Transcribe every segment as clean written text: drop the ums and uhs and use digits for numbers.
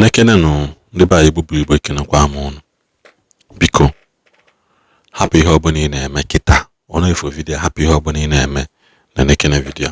Nenekenenụ ndị be anyị bụ Igbo, ekenekwa m ụnụ. Biko hapụ ihe ọbụla ị na-eme kịta, ọ na-efu video, hapụ ihe ọbụla ị na-eme, nenekene video.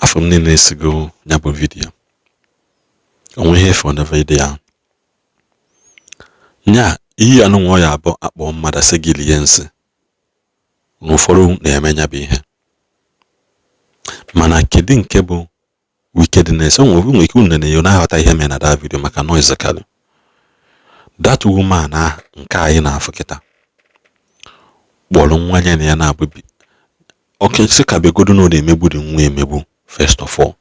Afụ m niile esigo ya bụ video, o nwe ihe efu na video ahụ nya iyi anụnwa ya abụọ akpọ mmadụ asị gị lie nsị na ụfọdụ na-eme ya bụ ihe. Mana kedu nke bụ wickedness? O nwere ike unu na-enyo na-aghọta ihe mere na that video maka noise karị. That woman ahụ nke anyị na-afụ kịta kpọrọ nwa ya na ya na-abụbi oke sị ka begodo na ọ na-emegbu dị nwa emegbu. First of all,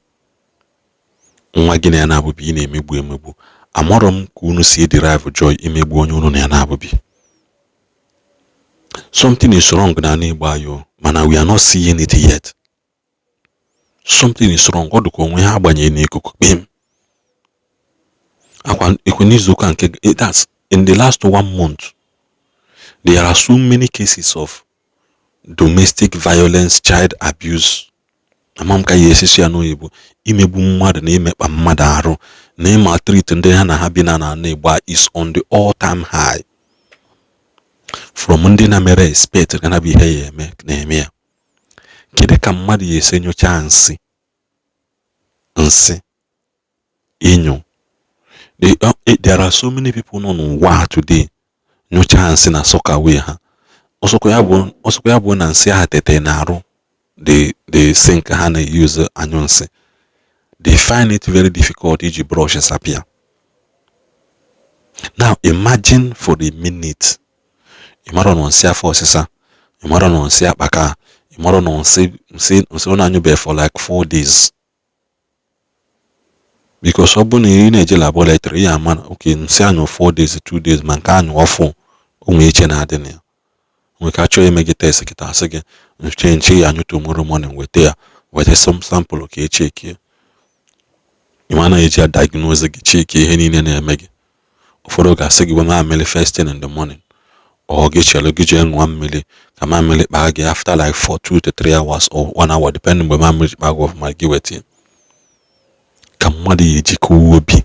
nwa gị na ya na-abụbi ị na-emegbu emegbu. Amarọ m ka unu si derive joy imegbu onye unu na ya na-abụbi. Something is wrong na ala Igbo anyị, mana we are not seeing it yet. Something is wrong. Ọ dịka onwe ha agbanyere n'ikuku kpim akwa ekwe n'izuụka nke that's in the last one month, there are so many cases of domestic violence, child abuse. Ama m ka ya esisi ya n'oyibo, imegbu mmadụ na imekpa mmadụ arụ na ịmaltreat ndị ha na ha bi na ala Igbo is on the all time high. From ndị na mere expect ga na bụ ihe ya eme na-eme ya. Kedu ka mmadụ ya esi nyochaa nsị nsị inyo? There are so many people nọ n'ụwa today nyochaa nsị na soakaway ha. Ọsọkwa ya bụ na nsị ahụ tete na-arụ the sink ha na-use anyụ nsị, they find it very difficult iji brush sapia. Now imagine for a minute, ị mara na nsị afọ ọsịsa, ị mara na nsị akpaka, ị mara na nsị nsị nsị ọ na-anyụbeghị for like 4 days, because ọ bụ na ị na-eje laboratory ya ama okay, nsị anyụ 4 days, 2 days, ma nke anyụ ọfụ onwe iche na-adị na ya nwere ka achọọ ime gị test kịta, asị gị nche nche ya anyụ tomorrow morning, weta ya, weta some sample ka echekie. Ị ma na-eji ya diagnose gị, cheke ihe niile na-eme gị. Ụfọdụ ga-asị gị mamịrị first thing in the morning, ọ gị chere gị jee ṅụọ mmiri ka mamịrị kpaa gị after like for 2 to 3 hours or 1 hour, depending mgbe mamịrị kpaa gị ọfụma gị weta. Ka mmadụ ya ejikọ obi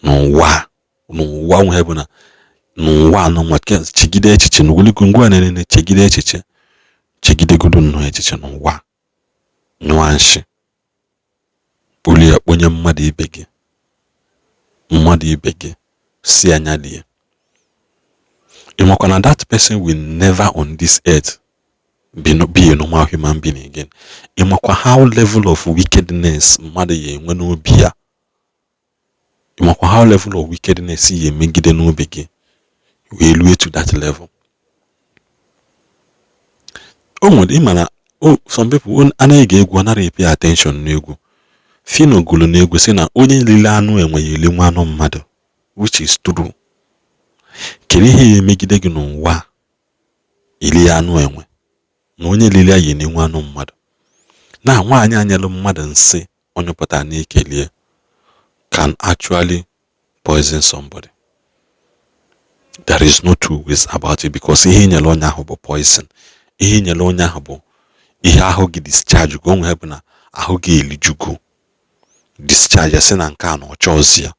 n'ụwa n'ụwa nwe bụ na n'ụwa anụnwa, chegide echiche na ogologo ngwa na-enene, chegide echiche, chegidegodo nnọọ echiche n'ụwa, nyụọ nshi kpolu ya kponye mmadụ ibe gị, mmadụ ibe gị si anya lie. Ị makwa na that person will never on this earth be a normal human being again. Ị makwa how level of wickedness mmadụ ya enwe n'obi ya. Ị makwa how level of wickedness ya emegide n'obi gị wee lue to that level. O nwere ịma na some people anaghị ege egwu, anaghị pay attention n'egwu. Phyno gụrụ n'egwu sị na onye lili anụ enwe ya elinwe anụ mmadụ, which is true. Kedu ihe ya emegide gị n'ụwa ili anụ enwe na onye lili ya enenwe anụ mmadụ? Na nwaanyị anyelụ mmadụ nsị onyụpụtara n'ikelie can actually poison somebody. There is no two ways about it, because ihe nyere onye ahụ bụ poison. Ihe nyere onye ahụ bụ ihe ahụ gị discharge go onwe bụ na ahụ gị elijugo discharge sị na nke a na ọchọ ọzọ ya.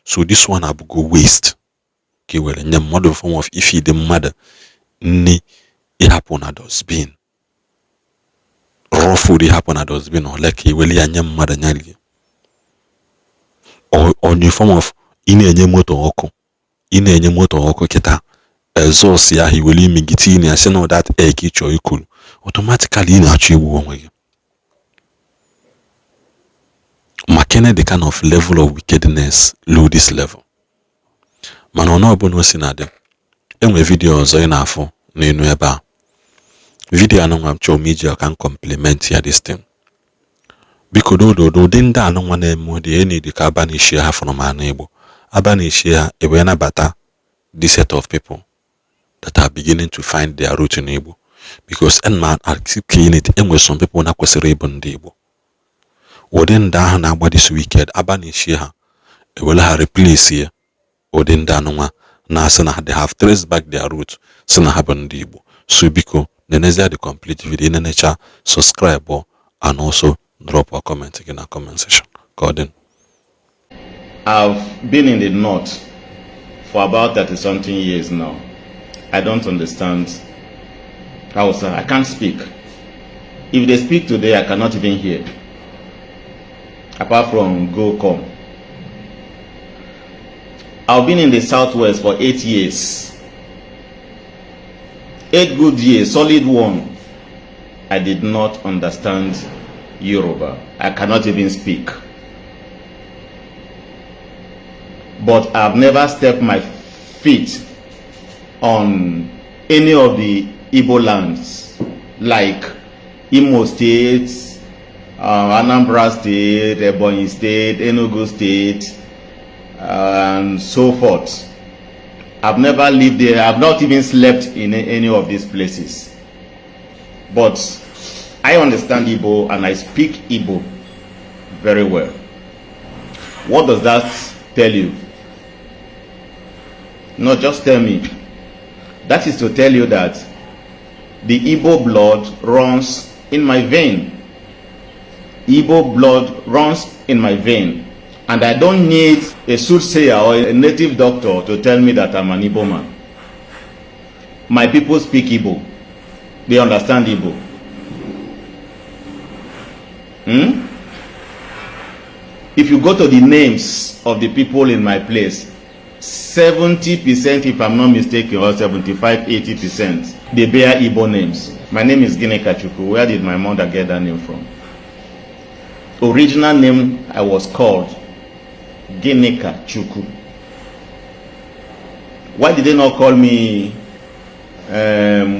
So this one abụgo waste ka e were nye mmadụ, form of ifeed mmadụ nni ịhapụ na dustbin, raw food ịhapụ na dustbin ole ka eweli ya nye mmadụ nyalie, or in form of ị na-enye moto ọkụ, ị na-enye moto ọkụ kịta, exhaust ya ahụ iwere imi gị tinye ya, sị na that air ka ị chọrọ ikuru, automatically ị na-achọ igbu onwe gị. Ma kene the kind of level of wickedness low this level. Mana ọnụ ọbụla o si na dị, enwe video ọzọ ị na-afụ n'elu ebe a. Video anụnwa m chọrọ m iji ka m compliment ya this thing. Biko dododo, ụdị ndị anụnwa na-eme ụdị enyi ka abanishie ha from anụ Igbo, abanishie ha, ewee nabata this set of people that are beginning to find their root in Igbo, because ma it enwere some people na kwesịrị ịbụ ndị Igbo. Ụdị ndị ahụ na-agba this wicked, abanishie ha, ewere ha replace ya ụdị ndị anụnwa na-asị na they have traced back their root, si na ha bụ ndị Igbo. So biko, nenezie the complete video. Nenecha, subscribe and also drop a comment gị na comment section. Ka ọ dị. I've been in the north for about 30 something years now. I don't understand Hausa. I can't speak. If they speak today, I cannot even hear. Apart from go come. I've been in the southwest for 8 years. 8 good years, solid one. I did not understand Yoruba. I cannot even speak. But I've never stepped my feet on any of the Igbo lands like Imo State, Anambra State, Ebonyi State, Enugu State, and so forth. I've never lived there. I've not even slept in any of these places. But I understand Igbo and I speak Igbo very well. What does that tell you? No, just tell me. That is to tell you that the Igbo blood runs in my vein. Igbo blood runs in my vein. And I don't need a soothsayer or a native doctor to tell me that I'm an Igbo man. My people speak Igbo. They understand Igbo. Hmm? If you go to the names of the people in my place, 70%, if I'm not mistaken, or 75, 80%, they bear Igbo names. My name is Ginikachukwu. Where did my mother get that name from? Original name I was called, Ginikachukwu. Why did they not call me,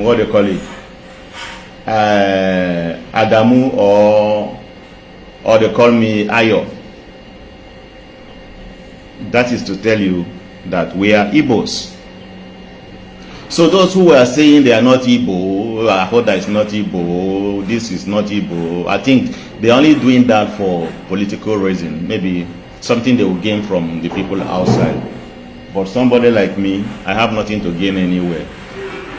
what do you call it? Adamu or they call me Ayo? That is to tell you that we are Igbos. So those who were saying they are not Igbo, Ahoada is not Igbo, this is not Igbo, I think they're only doing that for political reason, maybe something they will gain from the people outside. But somebody like me, I have nothing to gain anywhere.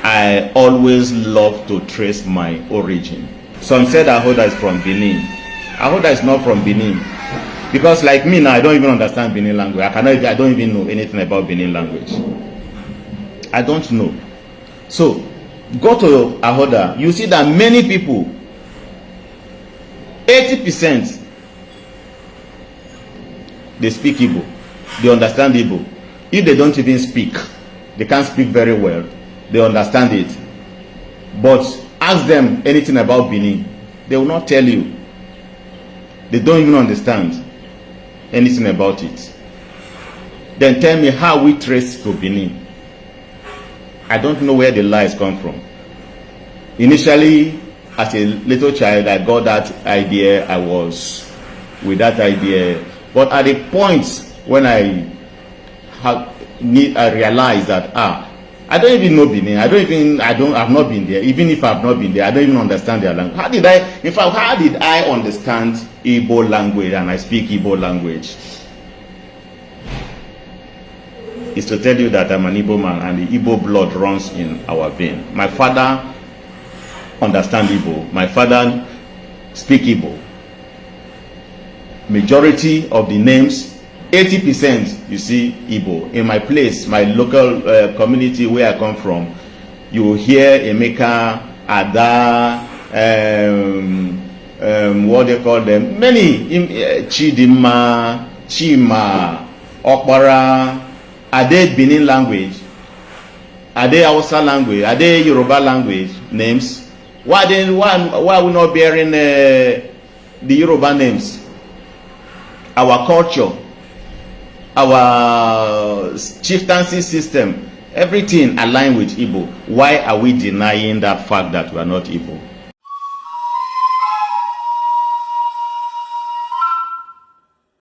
I always love to trace my origin. Some said Ahoada is from Benin. Ahoada is not from Benin. Because like me now, I don't even understand Benin language. I cannot, I don't even know anything about Benin language. I don't know. So go to Ahoada, you see that many people, 80%, they speak Igbo. They understand Igbo. If they don't even speak, they can't speak very well. They understand it. But ask them anything about Benin, they will not tell you. They don't even understand anything about it. Then tell me how we trace to Benin. I don't know where the lies come from. Initially, as a little child, I got that idea. I was with that idea. But at the point when I realized that I don't even know Benin. I don't even I don't I've not been there. Even if I've not been there, I don't even understand their language. How did I in fact how did I understand Igbo language and I speak Igbo language? Is to tell you that I'm an Igbo man and the Igbo blood runs in our vein. My father understand Igbo. My father speak Igbo. Majority of the names, 80%, you see Igbo. In my place, my local community where I come from, you will hear Emeka, Ada, what they call them, many, Chidimma, Chima, Okpara. Are they Benin language? Are they Hausa language? Are they Yoruba language names? Why are we not bearing the Yoruba names? Our culture, our chieftaincy system, everything aligned with Igbo. Why are we denying that fact that we are not Igbo?